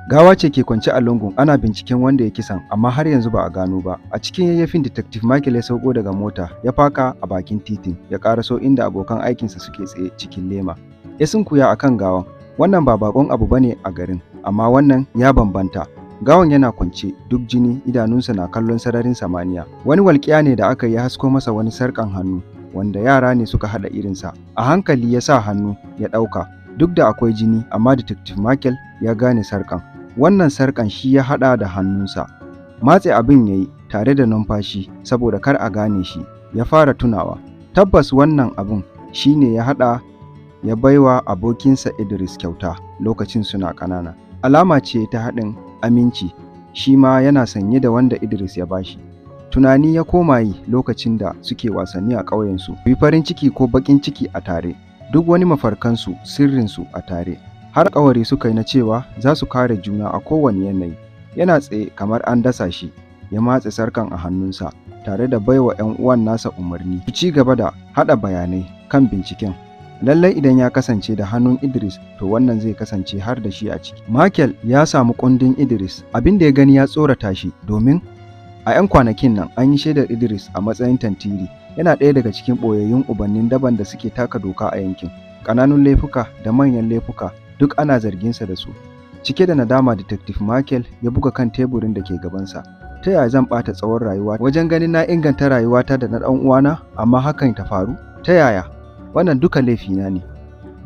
Gawa ce ke kwance a lungun, ana binciken wanda ya kisan, amma har yanzu ba a gano ba. A cikin yayyafin, Detective Michael ya sauko daga mota, ya faka a bakin titin, ya karaso inda abokan aikinsa suke tsaye cikin lema. Ya sunkuya a kan gawan. Wannan ba bakon abu bane a garin, amma wannan ya bambanta. Gawan yana kwance, duk jini, idanunsa na kallon sararin samaniya. Wani walƙiya ne da aka yi hasko masa wani sarƙan hannu, wanda yara ne suka haɗa irinsa. A hankali ya sa hannu ya ɗauka, duk da akwai jini, amma Detective Michael ya gane sarƙan. Wannan sarƙan shi ya haɗa da hannunsa. Matse abin ya yi tare da numfashi saboda kar a gane shi, ya fara tunawa. Tabbas wannan abin shi ne ya haɗa ya baiwa abokinsa Idris kyauta lokacin suna ƙanana. Alama ce ta haɗin aminci, shi ma yana sanye da wanda Idris ya bashi. Tunani ya koma yi lokacin da suke wasanni a ƙauyensu, yi farin ciki ko baƙin ciki a tare, duk wani mafarkansu, sirrinsu a tare. Har alƙawari suka yi na cewa za su kare juna a kowane yanayi. Yana tsaye kamar an dasa shi, ya matse sarkan a hannunsa tare da baiwa 'yan uwan nasa umarni su ci gaba da haɗa bayanai kan binciken. Lallai idan ya kasance da hannun Idris, to wannan zai kasance har da shi a ciki. Michael ya samu kundin Idris, abin da ya gani ya tsorata shi, domin a 'yan kwanakin nan an yi shaidar Idris a matsayin tantiri, yana ɗaya daga cikin ɓoyayyun ubannin daban da suke taka doka a yankin. Ƙananun laifuka da manyan laifuka duk ana zarginsa da su. Cike da nadama, Detective Michael ya buga kan teburin da ke gabansa. Ta yaya zan ɓata tsawon rayuwa wajen ganin na inganta rayuwata da na ɗan uwana, amma hakan ta faru? Ta yaya? Wannan duka laifina ne.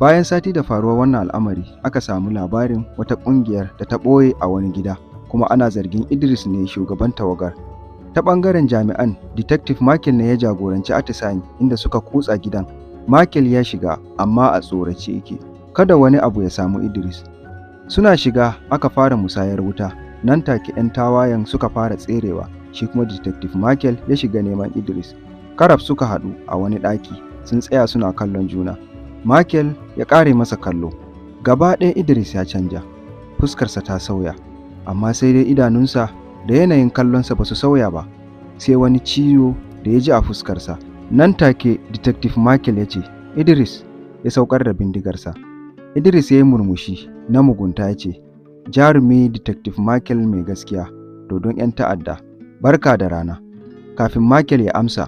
Bayan sati da faruwar wannan al'amari, aka samu labarin wata ƙungiyar da ta ɓoye a wani gida, kuma ana zargin Idris ne shugaban tawagar. Ta ɓangaren jami'an, Detective Michael ne ya jagoranci atisayen, inda suka kutsa gidan. Michael ya shiga, amma a tsorace yake, kada wani abu ya samu Idris. Suna shiga aka fara musayar wuta, nan take 'yan tawayen suka fara tserewa, shi kuma Detective Michael ya shiga neman Idris. Karaf suka haɗu a wani ɗaki, sun tsaya suna kallon juna. Michael ya ƙare masa kallo. Gaba ɗaya Idris ya canja, fuskarsa ta sauya, amma sai dai idanunsa da yanayin kallonsa ba su sauya ba, sai wani ciwo da ya ji a fuskarsa. Nan take Detective Michael ya ce, "Idris," ya saukar da bindigarsa. Idris ya yi murmushi na mugunta ya ce, "Jarumi Detective Michael mai gaskiya, dodon 'yan ta'adda, barka da rana." Kafin Michael ya amsa,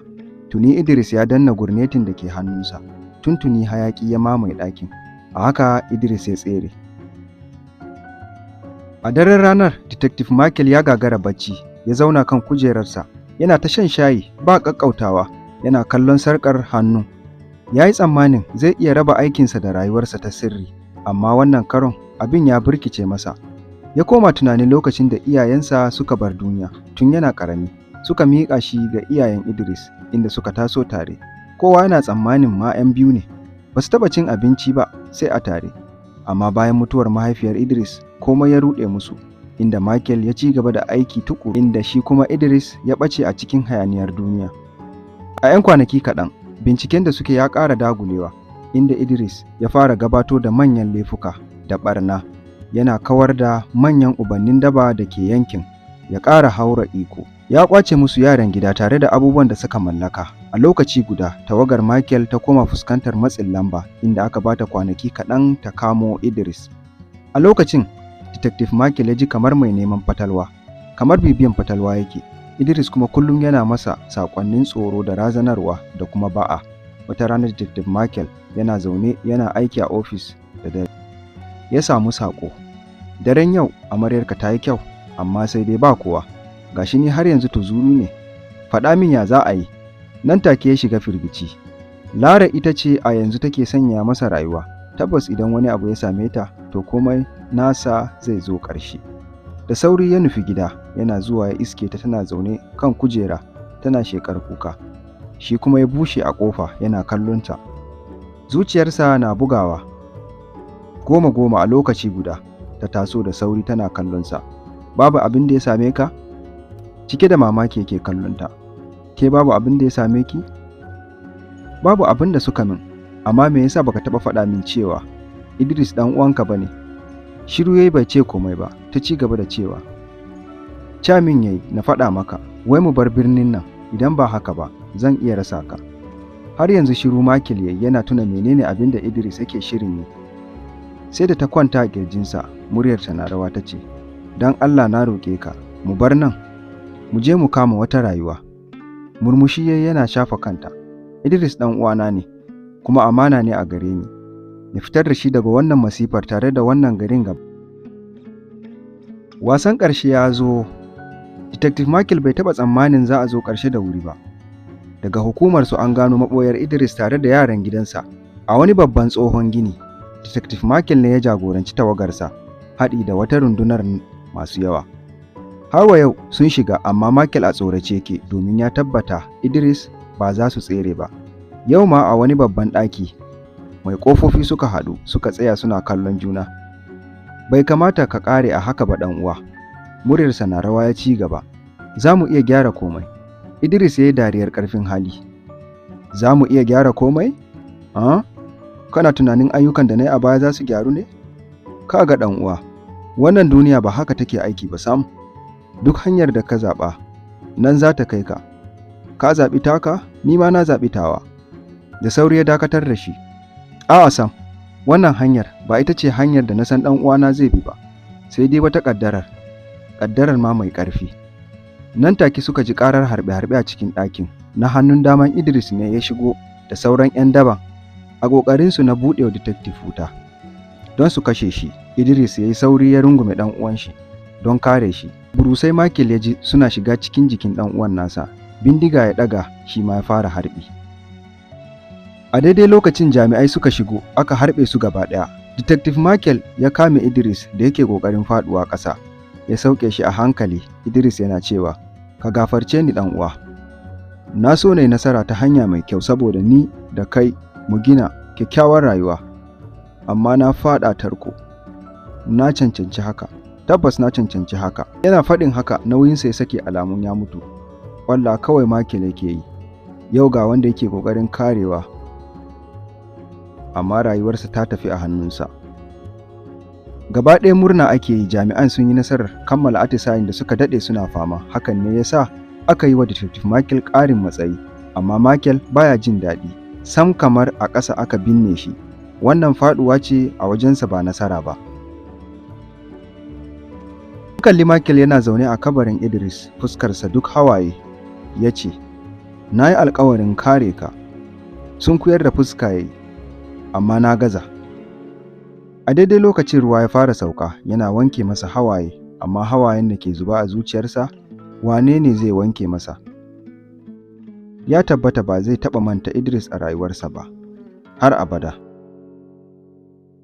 tuni Idris ya danna gurnetin da ke hannunsa, tuntuni hayaƙi ya mamaye ɗakin. A haka Idris ya tsere. A daren ranar, Detective Michael ya gagara bacci, ya zauna kan kujerarsa, yana ta shan shayi ba ƙaƙƙautawa, yana kallon sarƙar hannu. Ya yi tsammanin zai iya raba aikinsa da rayuwarsa ta sirri, amma wannan karon abin ya birkice masa. Ya koma tunanin lokacin da iyayensa suka bar duniya tun yana ƙarami, suka miƙa shi ga iyayen Idris, inda suka taso tare. Kowa yana tsammanin ma 'yan biyu ne, ba su taɓa cin abinci ba sai a tare. Amma bayan mutuwar mahaifiyar Idris, komai ya ruɗe musu, inda Michael ya ci gaba da aiki tuƙuru, inda shi kuma Idris ya ɓace a cikin hayaniyar duniya. A 'yan kwanaki kaɗan, binciken da suke ya ƙara dagulewa, inda Idris ya fara gabato da manyan laifuka da ɓarna, yana kawar da manyan ubannin daba da ke yankin, ya ƙara haura iko. Ya ƙwace musu yaran gida tare da abubuwan da suka mallaka. A lokaci guda, tawagar Michael ta koma fuskantar matsin lamba, inda aka bata kwanaki kaɗan ta kamo Idris. A lokacin, Detective Michael ya ji kamar mai neman fatalwa, kamar bibiyan fatalwa yake. Idris kuma kullum yana masa saƙonnin tsoro da razanarwa da kuma ba'a. Wata rana Detective Michael yana zaune yana aiki a ofis da dare. Ya samu saƙo. "Daren yau amaryarka ta yi kyau, amma sai dai ba kowa. Gashi ni har yanzu tuzuru ne. Faɗa min ya za a yi." Nan take ya shiga firgici. Lara ita ce a yanzu take sanya masa rayuwa. Tabbas idan wani abu ya same ta, to komai nasa zai zo ƙarshe. Da sauri ya nufi gida, yana zuwa ya iske ta tana zaune kan kujera, tana shekar kuka. Shi kuma ya bushe a ƙofa yana kallonta. Zuciyarsa na bugawa goma goma a lokaci guda, ta taso da sauri tana kallonsa. "Babu abin da ya same ka?" Cike da mamaki yake kallonta. "Ke, babu abin da ya same ki?" "Babu abin da suka min, amma me yasa baka taɓa faɗa min cewa Idris ɗan uwanka bane?" Shiru yayi bai ce komai ba, ta ci gaba da cewa, "Ca min yayi na faɗa maka, wai mu bar birnin nan, idan ba haka ba zan iya rasa ka." Har yanzu shiru Michael yayi yana tuna menene abin da Idris yake shirin yi. Sai da ta kwanta a ƙirjinsa, muryarta na rawa ta ce, Don Allah na roƙe ka, mu bar nan, mu je mu kama wata rayuwa. Murmushi yayi yana shafa kanta. Idris ɗan uwana ne, kuma amana ne a gare ni. Na fitar da shi daga wannan masifar tare da wannan garin gaba. Wasan ƙarshe ya zo. Detective Michael bai taɓa tsammanin za a zo ƙarshe da wuri ba. Daga hukumarsu an gano maɓoyar Idris tare da yaran gidansa a wani babban tsohon gini. Detective Michael ne ya jagoranci tawagarsa, haɗi da wata rundunar masu yawa. Har wa yau sun shiga, amma Michael a tsorace yake domin ya tabbata Idris ba za su tsere ba. Yau ma a wani babban ɗaki mai ƙofofi suka haɗu suka tsaya suna kallon juna. Bai kamata ka ƙare a haka ba ɗan uwa. Muryarsa na rawa ya ci gaba. Za mu iya gyara komai. Idris ya yi dariyar ƙarfin hali. Za mu iya gyara komai? Ah? Kana tunanin ayyukan da na yi a baya za su gyaru ne? Ka ga ɗan uwa, wannan duniya ba haka take aiki ba sam. Duk hanyar da ka zaɓa, nan za ta kai ka. Ka zaɓi taka, ni ma na zaɓi tawa. Da sauri ya dakatar da shi. A'a sam, wannan hanyar ba ita ce hanyar da na san ɗan uwana zai bi ba, sai dai wata ƙaddarar, ƙaddarar ma mai ƙarfi. Nan take suka ji ƙarar harbe-harbe a cikin ɗakin, na hannun daman Idris ne ya shigo da sauran 'yan daban a ƙoƙarinsu na buɗe wa detective wuta. Don su kashe shi, Idris ya yi sauri ya rungume ɗan uwan shi don kare shi. Burusai Michael ya ji suna shiga cikin jikin ɗan uwan nasa, bindiga ya ɗaga shi ma ya fara harbi. A daidai lokacin jami'ai suka shigo, aka harbe su gaba ɗaya. Detective Michael ya kame Idris da yake ƙoƙarin faɗuwa ƙasa, ya sauke shi a hankali. Idris yana cewa, "Ka gafarce ni ɗan uwa. Na so na yi nasara ta hanya mai kyau saboda ni da kai mu gina kyakkyawar rayuwa, amma na faɗa tarko. Na cancanci haka, tabbas na cancanci haka." Yana faɗin haka nauyinsa ya sake alamun ya mutu. Ƙwalla kawai Michael yake yi. Yau ga wanda yake ƙoƙarin karewa, amma rayuwarsa ta tafi a hannunsa. Gaba ɗaya murna ake yi, jami'an sun yi nasarar kammala atisayen da suka daɗe suna fama, hakan ne ya sa aka yi wa Detective Michael ƙarin matsayi, amma Michael baya jin daɗi, sam kamar a ƙasa aka binne shi. Wannan faɗuwa ce a wajensa ba nasara ba. Kalli Michael yana zaune a kabarin Idris, fuskarsa duk hawaye, ya ce, "Na yi alkawarin kare ka." Sunkuyar da fuska ya yi, "Amma na gaza." A daidai lokacin ruwa ya fara sauka yana wanke masa hawaye, amma hawayen da ke zuba a zuciyarsa, wane ne zai wanke masa? Ya tabbata ba zai taɓa manta Idris a rayuwarsa ba, har abada.